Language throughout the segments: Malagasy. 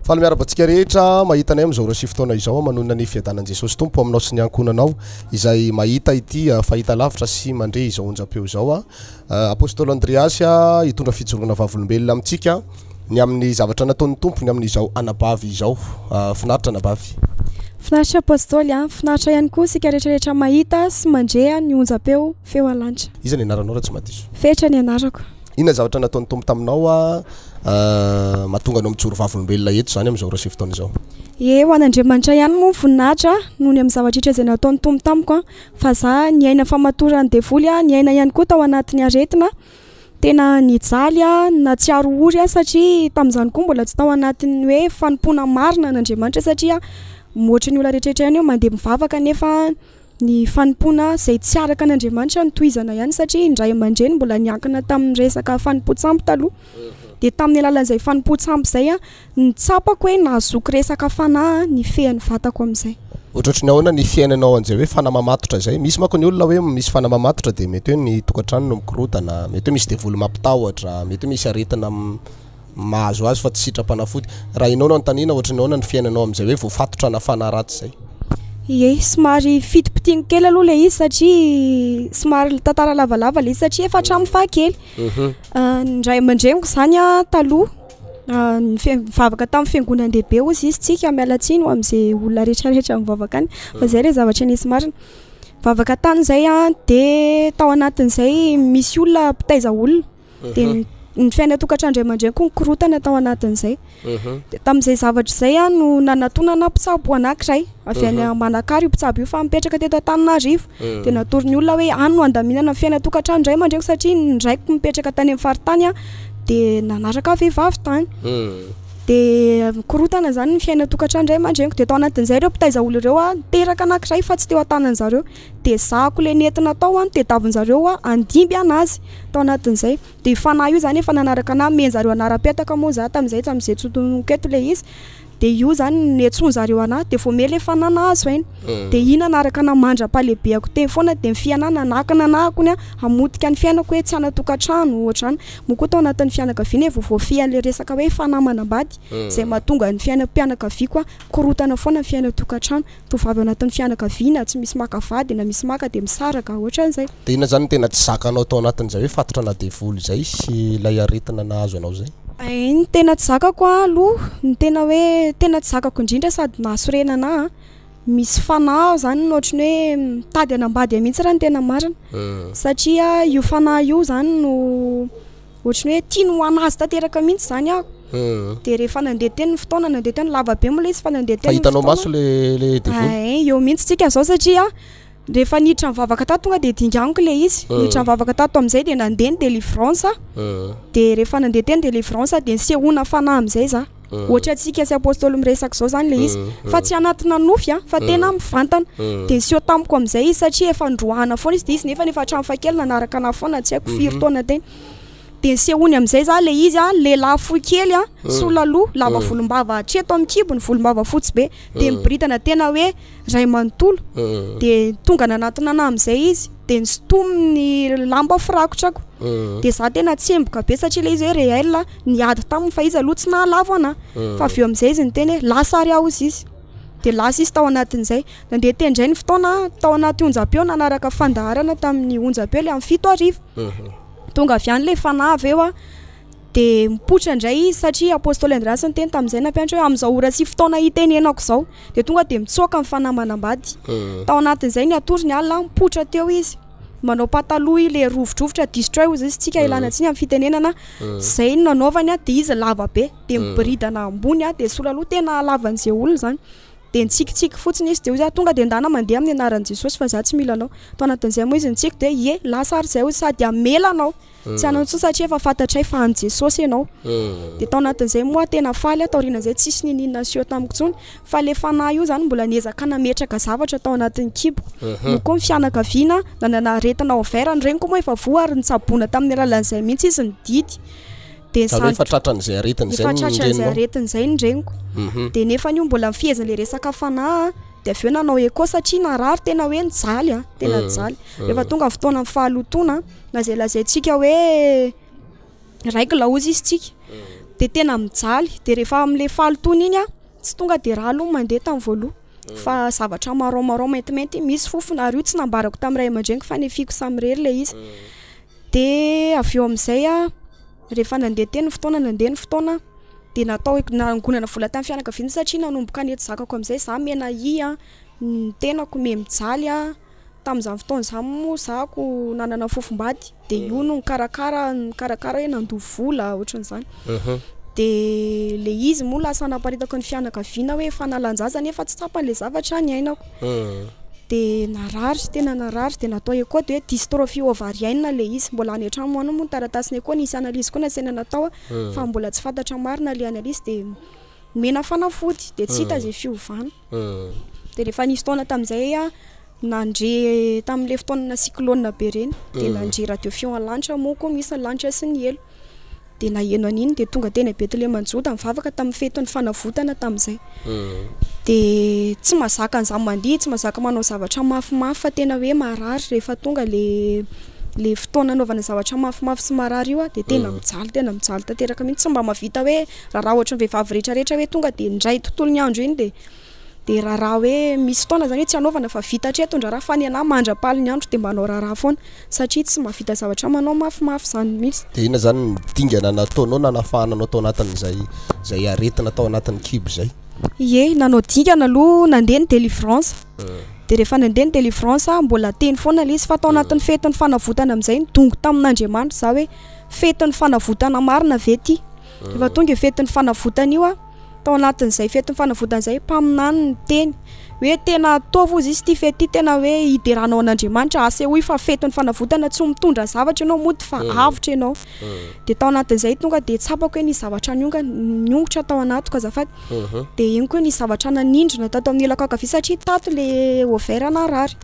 Faly miarahaba antsika rehetra mahita anay amin'izao ora sy fotoana izao manonona ny fiadanan'i Jesosy Tompo aminao sy ny ankohonanao izay mahita ity fahita lavitra sy mandre izao onjam-peo izao. Apostoly Andreasy hitondra fijoroana vavolombelona amintsika ny amin'ny zavatra nataon'ny Tompo ny amin'izao anabavy izao. Finaritra anabavy. Finaritra Apostoly a! Finaritra ihany koa isika rehetra rehetra mahita sy mandre ny onjam-peo feo alanitra. Iza ny anaranao raha tsy mahadiso? Fetra ny anarako. Inona ny zavatra nataon'ny Tompo taminao mahatonga anao mijoro vavolombelona eto izany amin'izao ora sy fotoana izao? Ie, ho an'Andriamanitra ihany moa ny voninahitra noho ny amin'ny zavatra rehetra izay nataon'ny Tompo tamiko fa za niaina famatoran'ny devoly aho, niaina ihany koa tao anatin'ny aretina, tena nijaly aho, nahatsiaro ory aho satria tamin'izany koa mbola tsy tao anatin'ny hoe fanompoana marina an'Andriamanitra satria ohatry ny olona rehetrarehetra ihany hoe mandeha mivavaka nefa Ny fanompoana izay tsy araka an'Andriamanitra no tohizana ihany satria ny ray aman-dreny mbola niankina tamin'ny resaka fanompoan-tsampy taloha. Dia tamin'ny alalan'izay fanompoan-tsampy izay no tsapako hoe nahazoako resaka fanahy nifehy ny vatako amin'izay. Ohatrohatry ny ahoana ny fiainanao an'izay hoe fanahy mamatotra izay? Misy manko ny olona hoe misy fanahy mamatotra dia mety hoe ny tokantrano no mikorontana, mety hoe misy devoly mampitahotra, mety hoe misy aretina mahazo azy fa tsy sitram-panafody. Raha ianao no anontaniana, ohatry ny ahoana ny fiainanao amin'izay hoe voafatotra ana fanahy ratsy izay? Ie, somary fitipitihiko kely aloha ilay izy satria somary tantara lavalava ilay izy satria efa hatramin'ny fahakely. Ny ray aman-dreniko izany an taloha nife- nivavaka tamin'ny fiangonan-dehibe hozy izy tsika, miala tsiny ho amin'izay olona rehetrarehetra mivavaka any fa izay ilay zavatra nisy marina. Nivavaka tany izay an, dia tao anatin'izay misy olona mpitaiza olona. Dia ny ny fiainan-tokantran-dray aman-dreniko nikorontana tao anatin'izay. Dia tamin'izay zavatra izay aho no nanatonana mpitsabo anankiray avy any Manakara io mpitsabo io fa mipetraka teto Antananarivo. Dia natoron'ny olona hoe any no andaminana ny fiainan-tokantran-dray aman-dreniko satria ny raiko mipetraka tany amin'ny faritany dia nanaraka vehivavy tany. Dia nikorontana izany ny fiainan-tokantran-dray aman-dreniko. Dia tao anatin'izay ireo mpitaiza olona ireo niteraka anankiray fa tsy teo an-tanan'zareo. Dia zahako ilay nentina tao an, tediavin'zareo an handimby an'azy tao anatin'izay. Dia io fanahy io izany efa nanaraka anah, nomen-jareo anaram-petaka moa za tamin'izay, tamin'izay tsy tononiko eto ilay izy. Dia io izany niantsoan-jareo anah, dia vao miha ilay fanahy nahazo aina. Dia iny nanaraka anah mandra-pahalehibeako teny foana, dia ny fiainana nanakana anah kony an, hamotika ny fiainako hoe tsy hanan-tokantrano, ohatr'izany. Moa koa tao anatin'ny fianakaviana efa voafehy an'ilay resaka hoe fanahy manambady, izay mahatonga ny fiainam-pianakaviako an, mikorontana foana ny fiainan-tokantrano. Tovovavy ao anatin'ny fianakaviana, tsy misy maka vady na misy maka dia misaraka, ohatran'izay. Dia inona izany no tena tsy zakanao tao anatin'izay hoe fatotra na devoly izay sy ilay aretina nahazo anao izay? Ny tena tsy zakako aloha, ny tena hoe tena tsy zakako indrindra sady mahasorena anà an, misy fanahy izany ohatry ny hoe mitady hanambady ahy mihitsy raha ny tena marina, satria io fanahy io izany no Ohatry ny hoe tiany ho an'azy tanteraka mihitsy izany aho. Dia rehefa nandeha teny ny fotoana, nandeha teny, lava be moa ilay izy fa nandeha teny ny fotoana. Fa hitanao maso le le devoly? Ay, eo mihitsy tsika izao satria rehefa niditra nivavaka tato tonga dia dinganiko ilay izy. Niditra nivavaka tato amin'izay dia nandeha ny délivrance. Dia rehefa nandeha teny délivrance dia nisehoana fanahy amin'izay za. Ohatra antsika sy apostoly miresaka izao izany ilay izy. Fa tsy anatina nofy an, fa tena mivantana. Dia niseho tamiko amin'izay izy satria efa nondroahana foana izy dia izy nefa efa hatramin'ny fahakely nanaraka anahy foana tsy haiko firy taona teny. Dia nisehoany amin'izay za ilay izy an, lehilahy fohy kely an, sola loha, lava volombava hatreto amin'ny kibony, volombava fotsy be. Dia miboridana tena hoe ray manontolo. Dia tonga nanatona anahy amin'izay izy, dia nisintominy ny lamba firakotrako. Dia za tena tsemboka be satria ilay izy hoe réel, niady taminy fa izy aloha tsy nahalavo anahy. Fa avy eo amin'izay izy niteny hoe lasa ary aho hozy izy. Dia lasa izy tao anatin'izay. Nandeha teny indray ny fotoana, tao anaty onjam-peo nanaraka fandaharana tamin'ny onjam-peo ilay amin'ny 7 hariva. Tonga avy any ilay fanahy avy eo an, dia mipoitra indray izy satria Apostoly Andreasy niteny tamin'izay nampianatra hoe amin'izao ora sy fotoana itenenako izao. Dia tonga dia mitsoaka ny fanahy manambady. Tao anatin'izay natory ny alina, mipoitra teo izy. Manao pataloha ilay rovidrovitra destroy hozy izy tsika ilana tsiny amin'ny fitenenana. Izay no nanaovany an, dia izy lava be, dia miboridana ambony an, dia sola loha tena halavan'izay olona izany. Dia nitsikitsiky fotsiny izy dia hoy izy tonga dia ndana mandeha amin'ny anaran'i Jesosy fa za tsy mila anao. Tao anatin'izay moa izy nitsiky dia ie lasa ary izay hoy izy sady hamela anao tsy hanao intsony satria efa fantatray fa an'i Jesosy ianao. Dia tao anatin'izay moa aho tena faly aho taorian'izay tsisy niniana niseho tamiko intsony fa ilay fanahy io izany mbola niezaka nametraka zavatra tao anatin'ny kiboko. Moa koa ny fianakaviana nanana aretina ovaire ny reniko moa efa voa ary nitsaboana tamin'ny alalan'izay mihitsy izy nididy. Dia Zany hoe efa tratran'izay aretina izay efa ny tratran'izay reninao? aretina izay ny reniko. Dia nefa io mbola nifehezan'ilay resaka fanahy dia avy eo nanao écho satria narary tena hoe nijaly an, tena nijaly. Rehefa tonga ny fotoanan'ny fahalotoana na izay lazaintsika hoe règle hozy izy tsika. De tena mijaly, de rehefa amin'le fahalotoana iny a, tsy tonga de rà aloha mandeha tamin'ny voaloha fa zavatra marron marron maintimainty misy fofona, ary io tsy nambarako tamin'ny ray aman-dreniko fa nefiko samirery le izy. De avy eo amin'izay a, rehefa nandeha teny ny fotoana, nandeha ny fotoana, de natao nangonana vola tamin'ny fianakaviana satria nanomboka nety zakako amin'izay za mena i a, ny tenako me mijaly a. Tamin'izany fotoana izany moa za ko nanana fofombady de io no nikarakara nikarakara hoe nandoa vola ohatran'izany. De le izy moa lasa naparitaka ny fianakaviana hoe fanalan-jaza nefa tsy tsapany le zavatra niainako. De narary, tena narary de natao echo de hoe dystrophie ovarienne le izy. Mbola any an-trano any moa ny taratasin'ny echo, nisy analyse koa nasaina natao fa mbola tsy fantatra marina le analyse de nomena fanafody de tsy hita zay fiovana. De rehefa nisy fotoana tamin'izay aho nandre tamin'le fotoana cyclone be reny de nandre radio feon'ny lanitra moa koa misy ny lanitra sy ny helo. De naheno an'iny de tonga teny Bethlem Joda nivavaka tamin'ny fetin'ny fanavotana tamin'izay. De tsy mahazaka an'izany mandihy, tsy mahazaka manao zavatra mafimafy fa tena hoe marary rehefa tonga le le fotoana anaovana zavatra mafimafy sy marary io a, de tena mijaly, tena mijaly tanteraka mihitsy, tsy mba mahavita hoe raharaha ohatran'ny vehivavy rehetrarehetra hoe tonga de indray tontolo ny andro iny de de raharaha hoe misy fotoana zany hoe tsy anaovana fa vita hatreto ny raharaha fa ny anahy mandra-paly ny andro de manao raharaha foana satria tsy mahavita zavatra manao mafimafy zany mihitsy. De inona zany ny dingana nataonao nanafahana anao tao anatin'izay zay aretina tao anatin'ny kibo zay? Ie, nanao dingana aloha nandeha ny délivrance. De rehefa nandeha ny délivrance mbola teny foana le izy fa tao anatin'ny fetin'ny fanavotana amin'izay nidongo tamin'Andriamanitra za hoe fetin'ny fanavotana marina ve ty? Rehefa tonga io fetin'ny fanavotana io a, tao anatin'izay fetin'ny fanavotana izay mpaminany niteny hoe tena ataovy hozy izy ity fety ity, tena hoe hideranao an'Andriamanitra, asehoy fa fetin'ny fanavotana, tsy mitondra zavatra ianao mody fa avotra ianao. De tao anatin'izay tonga de tsapako hoe nisy zavatra nionga niongotra tao anatiko azafady. De henoko hoe nisy zavatra nanindrona tato amin'ny elako ankavia satria tato le ovaire narary.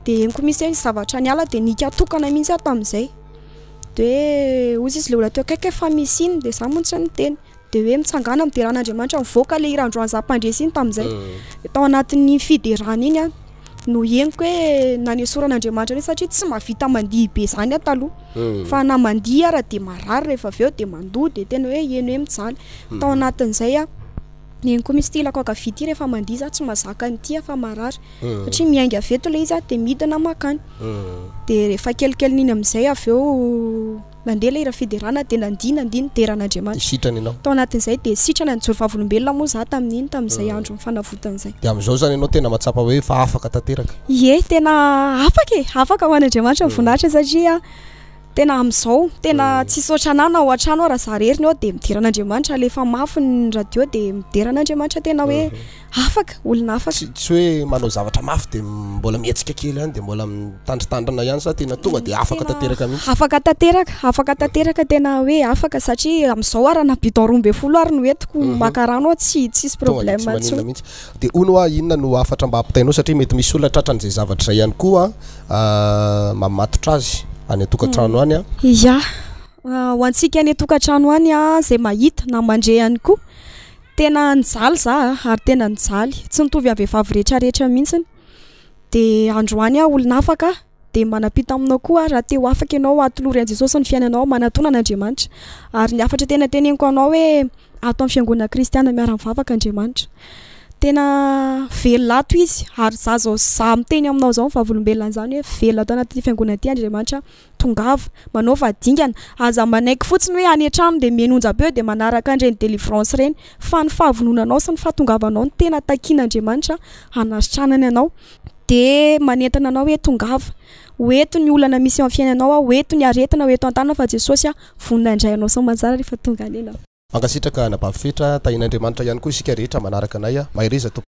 De henoko misy hoe nisy zavatra niala de nikatokana mihitsy aho tamin'izay. De hoe hozy izy le olona teo akaiky hoe fa misy ino, de za moa tsy niteny. De hoe mitsangana midera an'Andriamanitra, mivoaka le hira androany za mpandresy iny tamin'izay. De tao anatin'iny fiderana iny a no henoko hoe nanesoran'Andriamanitra mihitsy satria tsy mahavita mandihy be zany aho taloha. Fa na mandihy ara de marary rehefa avy eo de mandoa de tena hoe heno hoe mijaly. Tao anatin'izay a henoko misy ity ilako ankavia ity rehefa mandihy za tsy mahazaka an'ity aho fa marary. Satria miainga avy eto le izy a de midina mankany. De rehefa kelikelin'iny amin'izay avy eo nandeha le hira fiderana de nandihy nandihy nidera an'Andriamanitra. De sitrana ianao? Tao anatin'izay de sitrana, nijoro vavolombelona moa za tamin'iny, tamin'izay andro fanavotana izay. De amin'izao zany ianao tena mahatsapa hoe efa afaka tanteraka? Ie, tena afaka e, afaka ho an'Andriamanitra ny voninahitra satria tena amin'izao tena tsisy ohatran'ahy na ao an-trano aho raha za irery ny ao de midera an'Andriamanitra, alefa mafy ny radio de midera an'Andriamanitra tena hoe afaka, olona afaka. Tsy tsy hoe manao zavatra mafy de mbola mihetsika kely ihany de mbola mitandritandrina ihany sa tena tonga de afaka tanteraka mihitsy? Afaka tanteraka, afaka tanteraka tena hoe afaka satria amin'izao ary na bidon 12 ary no entiko maka rano aho tsy tsisy Tonga de problème tsy maninona intsony. mihitsy. De hono hoa inona no hafatra mba ampitainao satria mety misy olona tratran'izay zavatra izay ihany koa mamatotra azy any an-tokantrano any a? Ya, ho antsika any an-tokantrano any a, izay mahita na mandre ihany koa, tena nijaly za ary tena nijaly, tsy nitovy amin'ny vehivavy rehetrarehetra mihitsiny. De androany aho olona afaka de manampita aminao koa raha te ho afaka ianao atolory an'i Jesosy ny fiainanao, manatona an'Andriamanitra. Ary ny hafatra tena teneniko anao hoe ato amin'ny fiangonana kristiana miara-mivavaka Andriamanitra. Tena velona ato izy ary za zao za miteny aminao zao vavolombelona an'izany hoe velona ato anatin'ity fiangonana ity Andriamanitra. Tongava, manaova dingana, aza manaiky fotsiny hoe any an-trano de mihaino onjam-peo de manaraka an'ireny délivrance ireny fa ny fahavononanao sy ny fahatongavanao no tena takian'Andriamanitra hanasitranany anao. De manentana anao hoe tongava, ho eto ny olana misy eo amin'ny fiainanao, ho eto ny aretina, ho eto an-tanana fa Jesosy vonona handray anao soamantsara rehefa tonga any ianao. Mankasitraka anabavy Fetra, tahian'Andriamanitra ihany koa isika rehetra manaraka anay, mahereza tompoko.